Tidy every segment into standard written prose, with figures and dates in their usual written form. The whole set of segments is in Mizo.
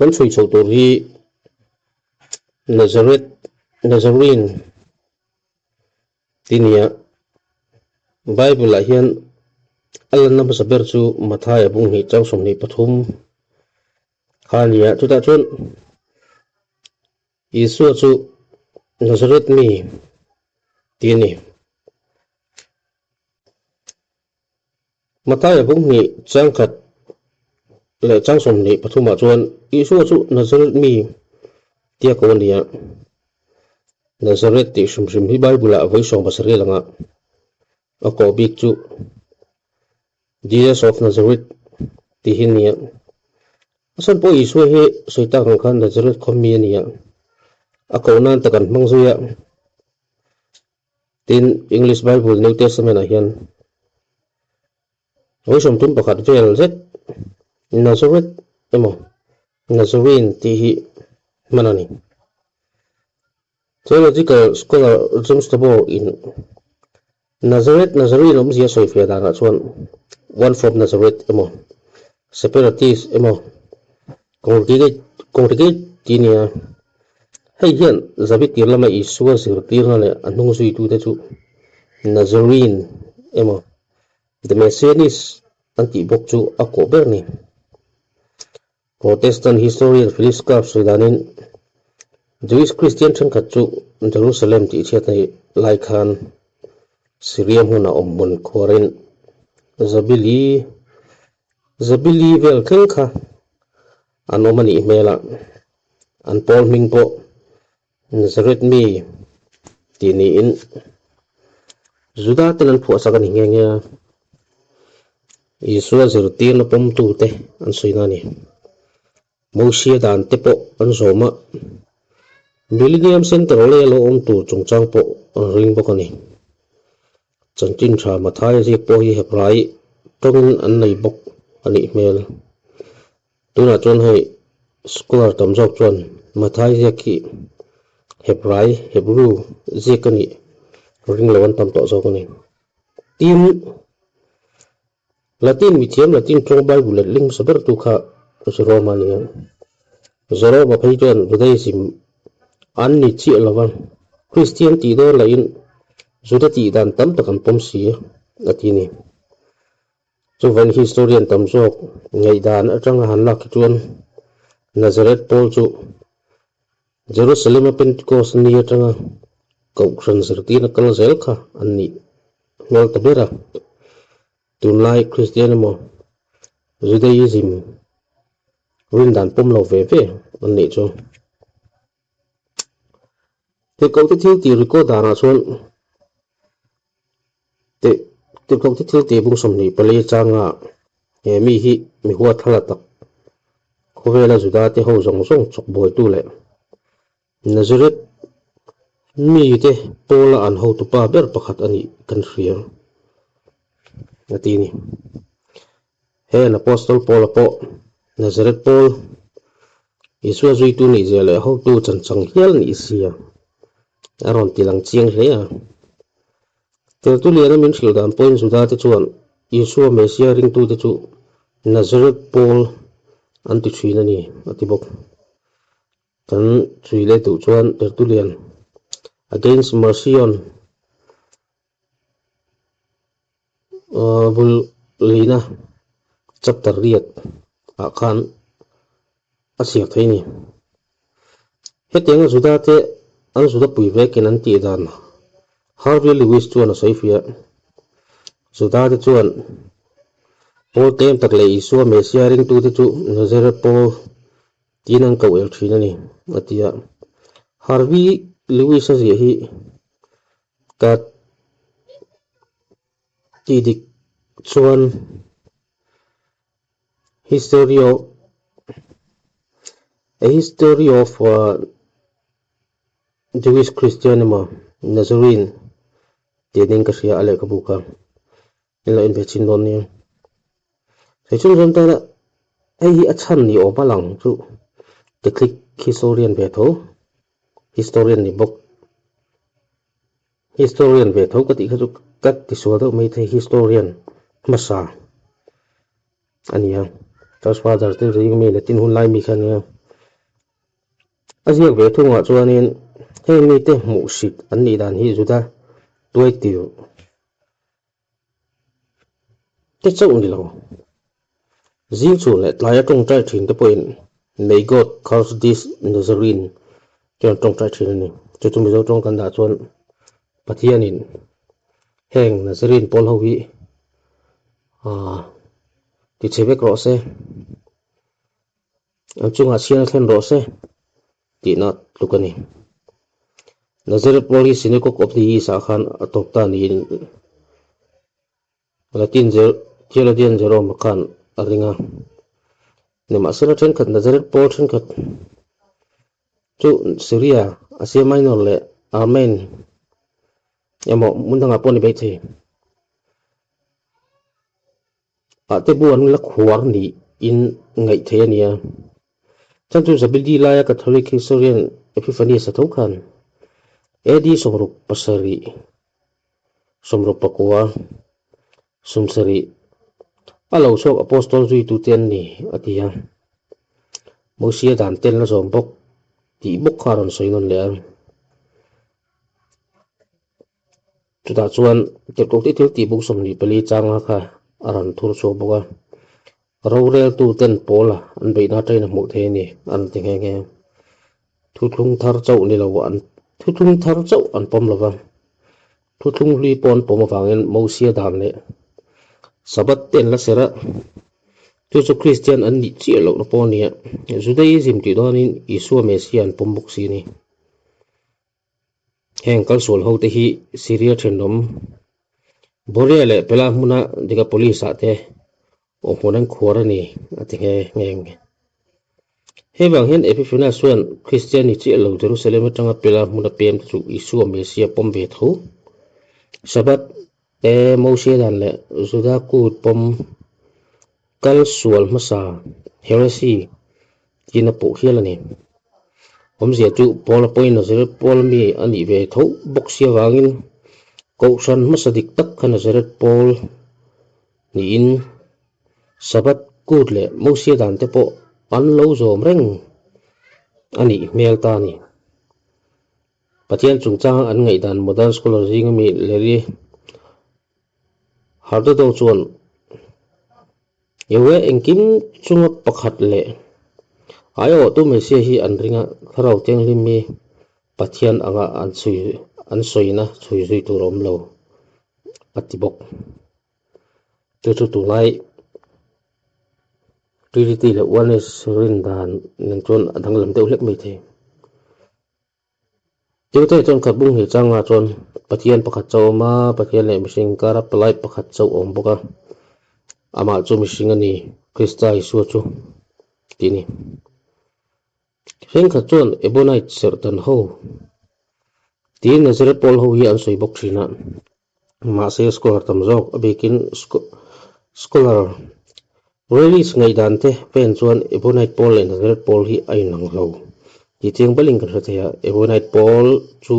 Kan chhui chho tur hi Nazareth, Nazarene ti nia. Bible ah hian a lanna hmasa ber chu Mathaia bung hnih chang 23 kha a ni a, chutah chuan Isua chu Nazareth mi ti a ni. Mathaia bung hnih chang khat leh chang 23 ah chuan Isua chu Nazareth mi tia ko a ni a. Nazareth tih hrim hrim hi Bible ah vawi 70 langa a kawh bik chu Jesus of Nazareth tih hi a ni a. A chhan pawh Isua hi sawi tak ang khan Nazareth khaw mi a ni a, a koh nan tak an hmang zui a. Tin, English Bible New Testament ah hian vawi 31 vel zet Nazareth emaw Nazarene tih hi hman a ni. Theological scholar James Tabor in Nazareth Nazarene awmzia sawifiah danah chuan one from Nazareth emaw separatist emaw congregate congregate tih a ni a. Hei hian Zabi tir lama Isua zirtirna leh a hnung zuitute chu Nazarene emaw the Messianist an tih bawk chu a kawh ber a ni. Protestant historian Philip Scarf sawi danin, Jewish Christian thenkhat chu Jerusalem tih chhiat a nih lai khan Syria hmuna awm hmun khuarin Zabili Zabili vel thleng kha an awm a nih hmel a, an pawl hming pawh Nazareth mi tih niin Juda ten an phuahsak a ni nghe nghe a, Isua zirtirna pawmtute an sawina a ni. Mosia dan te pawh an zawm a, Millennium Centre lei a lo awm tur chungchang pawh an ring bawk a ni. Chanchin tha Mathaia ziak pawh hi Hebrai tawngin an nei bawk a nih hmel. Tunah chuan hei scholar tam zawk chuan Mathai ziak hi Hebrai, Hebrew, ziak a nih ring lo an tam tawh zawk a ni. Tin, Latin mithiam Latin tawng Bible let ling hmasa bertu kha Jerome a ni a. Jerome-a phei chuan Judaism an ni chiah lo va, Kristian tih dawn lahin Juda tih dan tam tak an pawm si a ti a ni. Chuvan historian tam zawk ngaihdan atanga han lak hi chuan Nazareth pawl chu Jerusalem-a Pentecost ni atanga Kohhran zirtirna kal zel kha an nih hmel ta ber a. Tunlai Kristian emaw Judaism rindan pawm lo ve ve an nih chu. Tirhkohte thil tih record danah chuan Tirhkohte thil tih bung 24 changa he mi hi mi huathlala tak khawvela Judate ho zawng zawng chawk buaitu leh Nazareth mite pawla an hotupa ber pakhat a nih kan hria a ti a ni. Heng Apostle Paula pawh Nazareth pawl Isua zuitu nih zia leh hotu chanchang hial nih sia a rawn ti lang chiang hle a. Tertullian-a min hrilh dan pawhin Juda-te chuan Isua Messia ringtute chu Nazareth pawl an ti thin a ni a ti bawk. Kan chui leh duh chuan Tertullian Against Marcion Bul lina chapter riat ah khan a chhiar thei a ni. Hetianga Juda te an Juda pui vekin an tih dan Harvey Lewis chuan a sawi fiah. Juda te chuan Paul tlem tak leh Isua Messia ringtute chu Nazareth Paul tiin an koh el thin a ni, a ti a. Harvey Lewis a ziah hi Ka tih dik chuan history of a history of Jewish Christian emaw Nazarene tih ning ka hria a lehkhabu kha in lo en ve chin dawn nia. Hei chung zawng tana hei hi a chhan ni awm a lang chu Catholic historian ve tho historian ni bawk historian ve tho ka tih kha chu ka tisual deuh mai thei historian hmasa a ni a church father te zing mi Latin hun lai mi kha a nia. A ziak ve thungah chuanin heng mite hmuhsit an nih dan hi Juda tuaitir te chauh ni lo. Zing chhun leh tlaia tawngtai thin te pawhin May God curse this Nazarene te an tawngtai thin a ni. Chu chu Mizo tawng kan dah chuan Pathianin heng Nazarene pawl ho hi ti chhe vek rawh se, an chungah chhian a thlen rawh se tihna tluk a ni. Nazareth pawl hi Synagogue of the East ah khan a tawp ta niin Latin theologian Jerome khan a ring a. Nimahsela thenkhat Nazareth pawl thenkhat chu Syria, Asia Minor leh Armene emaw hmun dangah pawh a ni maithei. Ah te bu an la khuar niin ngaih theih a nia. Chan chu Zabidi laia Catholic historian Epiphanius a tho khan AD 67 69 70 a lo chhuak Apostol zuitute an ni a ti a. Mosia dan ten la zawm bawk tih bawk kha a rawn sawi nawn leh a. Chutah chuan Tirhkohte thil tih buk 24 changa kha a rawn thur chhuak bawk a, roreltuten Paula an beihna atangin a hmuh thei a ni an ti nghe nghe. Thuthlung thar chauh ni lo an thuthlung thar chauh an pawm lo va, thuthlung hlui pawh an pawm avangin Mosia dan leh Sabbath te an la serh a, chu chu Kristian an nih chiah lohna pawh a ni a, Judaism tih dawnin Isua Messiah an pawm bawk si a ni. Heng kalsual ho te hi Syria thenawm Borea leh Pela hmuna Decapolis ah te awmhmun an khuar a ni a ti nghe nghe nghe. Hei vang hian Epiphanes chuan Kristian ni chiah lo Jerusalem atanga Pela hmuna pem te chu Isua Messia pawm ve tho. Sabbath te Moshe dan leh Juda kut pawm kalsual hmasa heresy tiin a puh hial a ni. Awmzia chu Paula pawhin Nazareth Paul mi a nih ve tho bawk si avangin Kohhran hmasa dik tak kha Nazareth Paul niin Sabbath kut leh Mosia dan te pawh an lo zawm reng a nih hmel ta a ni. Pathian chungchanga an ngaihdan modern scholar zinga mi Larry Hardado chuan Yahweh engkim chunga pakhat leh aiawhtu Messiah hi an ring a, Thlarau Thianghlim hi Pathian anga an chhui an sawina chhui zui tur a awm lo a ti bawk. Chu chu tunlai Trinity leh Oneness rin dan nen chuan a danglam deuh hlek mai thei. Tute chuan khatbung hnih changah chuan Pathian pakhat chauh a awm a, Pathian leh mihring inkara palai pakhat chauh a awm bawk a, amah chu mihring a ni, Krista Isua chu tih a ni. Thenkhat chuan Ebonite serhtan ho tiin Nazareth pawl ho hi an sawi bawk thin a, mahse scholar tam zawk a bikin scholar Release ngaihdan te pen chuan Ebonite pawl leh Nazareth pawl hi a inang lo tih chiang balin kan hre thei a. Ebonite pawl chu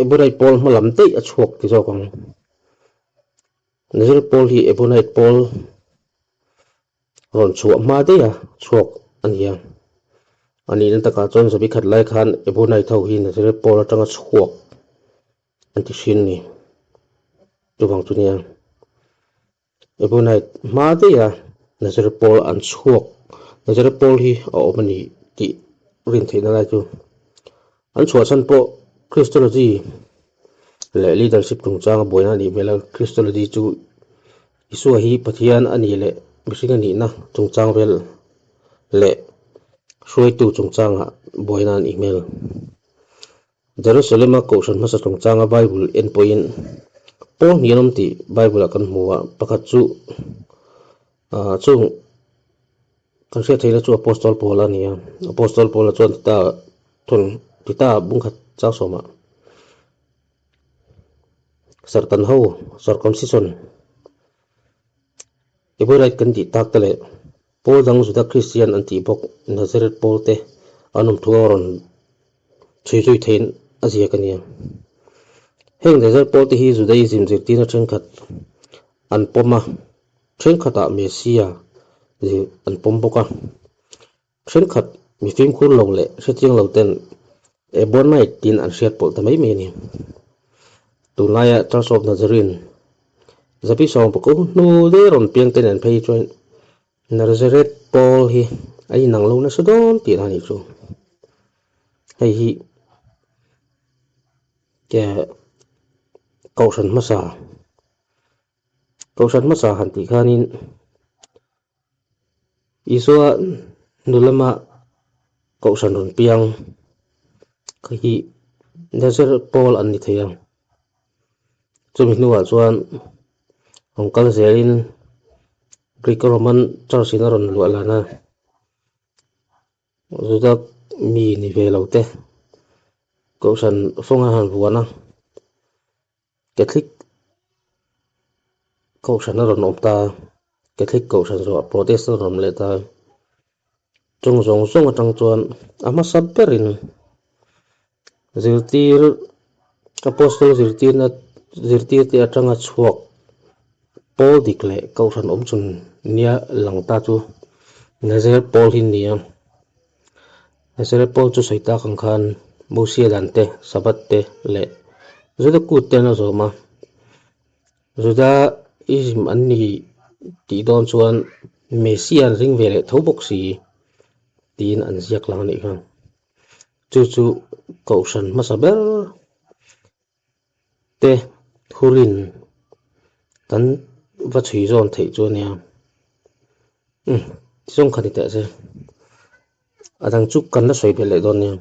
Ebonite pawl hma lam daih a chhuak ti zawk ang. Nazareth pawl hi Ebonite pawl rawn chhuah hma daih a chhuak a ni a. A nihna takah chuan zabi khat lai khan Ebonite ho hi Nazareth pawl atanga chhuak an ti hrin ni. Chuvang chu nia Ebonite hma daih a Nazareth pawl an chhuak Nazareth pawl hi a awm a ni tih rin theihna lai chu an chhuah chhan pawh Christology leh leadership chungchanga buaina a nih hmel a, Christology chu Isua hi Pathian a nih leh mihring a nihna chungchang vel leh hruaitu chungchangah buaina a nih hmel. Jerusalem-a kohhran hmasa chungchanga Bible en pawhin pawl hnih an awm tih Bible-ah kan hmu a, pakhat chu chung kan hriat theihna chu Apostol Paula a ni a, Apostol Paula chuan Tita thawn Tita bungkhat chang sawmah Serhtan ho circumcision Eborite kan tih tak te leh Pawl dang Juda Kristian an tih bawk Nazareth pawl te an awm thu a rawn chhui zui theiin a ziak a nia. Heng Nazareth pawl te hi Judaism zirtirna thenkhat an pawm a, thenkhatah Messiah an pawm bawk a. Thenkhat mi fimkhur lo leh hrechiang lo ten Ebonite tiin an hriat pawlh ta mai mai a ni. Tunlaia Church of Nazarene zapi sawmpakua hnu daih rawn piang te nen phei chuan Nazareth pawl hi a inang lo nasa dawn tih a nih chu. Hei hi Kohhran hmasa, Kohhran hmasa han tih khanin Isua hnu lama Kohhran rawn piang kha hi Nazareth pawl an ni thei a. Chumi hnuah chuan rawn kal zelin Greek Roman Church in a rawn luah lan a, Juda mi ni ve lo te Kohhran fawnga han vuan a, Catholic Kohhran a rawn awm ta, Catholic Kohhran zawhah Protestant a rawn awm leh ta. Chung zawng zawng atang chuan a hmasa berin zirtir Apostle zirtirna zirtirte atanga chhuak pawl dik leh Kohhran awm chun nia lang ta chu Nazareth pawl hi ni a. Nazareth pawl chu sawi tak ang khan Mosia dan te, Sabbath te leh Juda kut te an la zawm a. Judaism an ni tih dawn chuan Messia an ring ve leh tho bawk si tiin an ziak lang a nih kha. Chu chu Kohhran hmasa ber te thurin kan va chhui zawn theih chu a nia. Umm, tizawng kha ni teh se. A dang chu kan la sawi belh leh dawn nia.